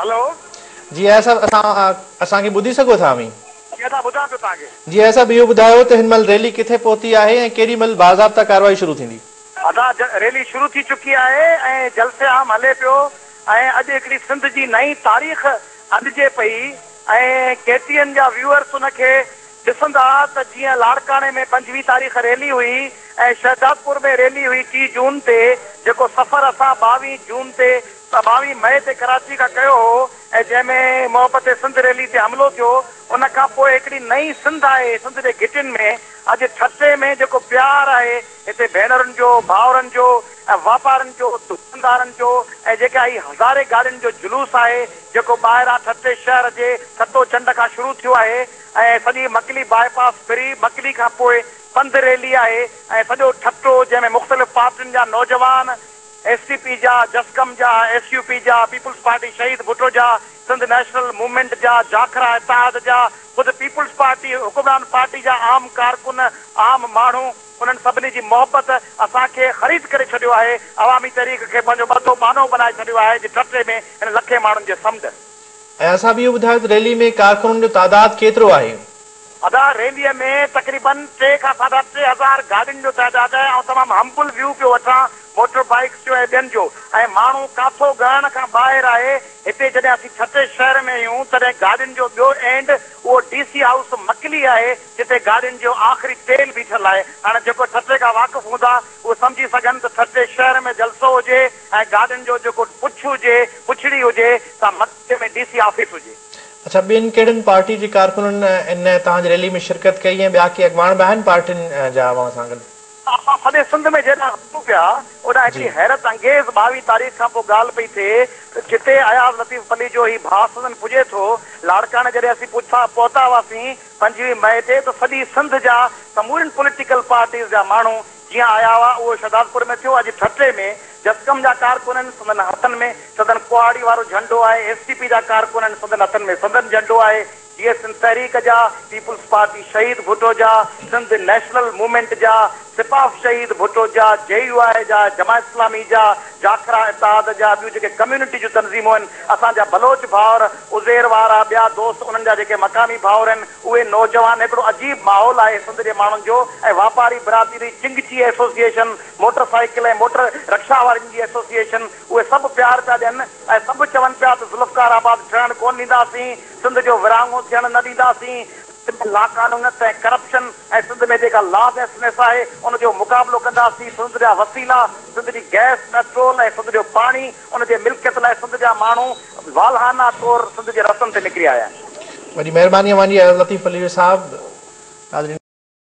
هلو. جي اياز صاحب اسان اسان کي ٻڌي سگهو ٿا اوهين؟ جي ادا ٻڌان پيو توهان کي. جي اياز صاحب اهو ٻڌايو ته هن مهل ريلي ڪٿي پهتي آهي ۽ ڪيڏي مهل باضابطا ڪارروائي شروع ٿيندي؟ ادا ريلي شروع ٿي چڪي آهي ۽ جلسي عام هلي پيو ۽ اڄ هڪڙي سنڌ جي نئين تاريخ اڏجي پئي ۽ ڪي ٽي اين جا ويوئرس ان کي ڏسندا ته جيئن لاڙڪاڻي ۾ 25 تاريخ ريلي هئي ۽ شهدادپور ۾ ريلي هئي 3 جون تي، جيڪو سفر اسان 22 جون تي 22 مئي تي ڪراچي کان ڪيو هو ۽ جنهن ۾ محبت سنڌ ريلي تي حملو ٿيو، ان کان پوء هڪڙي نئين سنڌ آهي سنڌ جي گهٽين ۾ اڄ ٺٽي ۾ جيڪو پيار آهي هتي ڀينرن جو، ڀائرن جو ۽ واپارين جو، دڪاندارن جو ۽ جيڪا هي هزارين گاڏين جو جلوس آهي جيڪو ٻاهران ٺٽي شهر جي ٺٽو چنڊ کان شروع ٿيو آهي ۽ سڄي مڪلي باء پاس ڦري مڪلي کان پوء پنڌ ريلي آهي ۽ سڄو ٺٽو جنهن ۾ مختلف پارٽين جا نوجوان ايس ٽي پي جا، جسقم جا، ايس يو پي جا، پيپلز پارٽي شهيد ڀٽو جا، سنڌ نيشنل موومينٽ جا، جاکرا اتحاد جا، خود پيپلز پارٽي حڪمران پارٽي جا عام ڪارڪن، عام ماڻهو انهن سڀني جي محبت اسان کي خريد ڪري ڇڏيو آهي، عوامي تحريڪ کي پنهنجو ٻڌو ٻانهو بنائي ڇڏيو آهي جي ٺٽي ۾ هن لکين ماڻهن جي سمنڊ. ۽ اسان به اهو ٻڌايو ته ريلي ۾ ڪارڪنن جو تعداد ڪيترو آهي؟ ادا ريلي ۾ تقريبن 3 کان ساڍا ٽي هزار گاڏين جو تعداد آهي، آئون تمام همبل ويو پيو وٺان موٽر بائيڪس جو ۽ ٻين جو ۽ ماڻهو ڪاٿو ڳڻڻ کان ٻاهر آهي، هتي جڏهن اسين ٺٽي شهر ۾ آهيون تڏهن گاڏين جو ٻيو اينڊ اهو ڊي سي هائوس مڪلي آهي، جتي گاڏين جو آخري ٽيل بيٺل آهي. هاڻي جيڪو ٺٽي کان واقف هوندا اهي سمجهي سگهن ته ٺٽي شهر ۾ جلسو هجي ۽ گاڏين جو جيڪو پڇ هجي، پڇڙي هجي، سا مڪلي ۾ ڊي سي آفيس هجي. اڇا ٻين ڪهڙين پارٽي جي ڪارڪنن ان توهان جي ريلي ۾ شرڪت ڪئي ۽ ٻيا ڪي اڳواڻ به آهن پارٽين جا اوهان سان گڏ؟ اسان سڄي سنڌ ۾ جيڏانهن وڃون پيا اوڏانهن هڪڙي حيرت انگيز 22 تاريخ کان پوء ڳالهه پئي ٿئي ته جتي اياز لطيف پليجو هي ڀاء سندن پڄي ٿو، لاڙڪاڻي جڏهن اسين پهتا هئاسين 25 مئي تي ته سڄي سنڌ جا سمورين پوليٽيڪل پارٽيز جا ماڻهو جيئن آيا هئا اهو شهدادپور ۾ ٿيو اڄ ٺٽي ۾ جسقم جا ڪارڪن آهن سندن هٿن ۾ سندن ڪهاڙي وارو جهنڊو آهي ايس ٽي پي جا ڪارڪن آهن سندن هٿن ۾ سندن جهنڊو آهي جيئي سنڌ تحريڪ جا، پيپلز پارٽي شهيد ڀٽو جا، سنڌ نيشنل موومينٽ جا، سپاف شهيد ڀٽو جا، جي يو آء جا، جماعت اسلامي جا، جاکرا اتحاد جا، ٻيون جيڪي ڪميونٽي جون تنظيمون آهن، اسان جا بلوچ ڀائر، عزير وارا، ٻيا دوست انهن جا جيڪي مقامي ڀائر آهن، اهي نوجوان، هڪڙو عجيب ماحول آهي سنڌ جي ماڻهن جو ۽ واپاري برادري، chingchi association, motor cycle ۽ motor rickshaw وارن جي ايسوسيئيشن، اهي سڀ پيار پيا ڏين ۽ سڀ چون پيا ته ذوالفقار آباد ٺهڻ ڪونه ڏينداسين، سنڌ جو ورهاڱو ٿيڻ نه ڏينداسين، سنڌ ۾ لاقانونيت ۽ ڪرپشن ۽ سنڌ ۾ جيڪا لا ليسنيس آهي ان جو مقابلو ڪنداسين، سنڌ جا وسيلا، سنڌ جي گئس، پيٽرول ۽ سنڌ جو پاڻي ان جي ملڪيت لاء سنڌ جا ماڻهو والهانه طور سنڌ جي رستن تي نڪري آيا آهن. وڏي مهرباني اوهان جي اياز لطيف پليجو صاحب. ناظرين.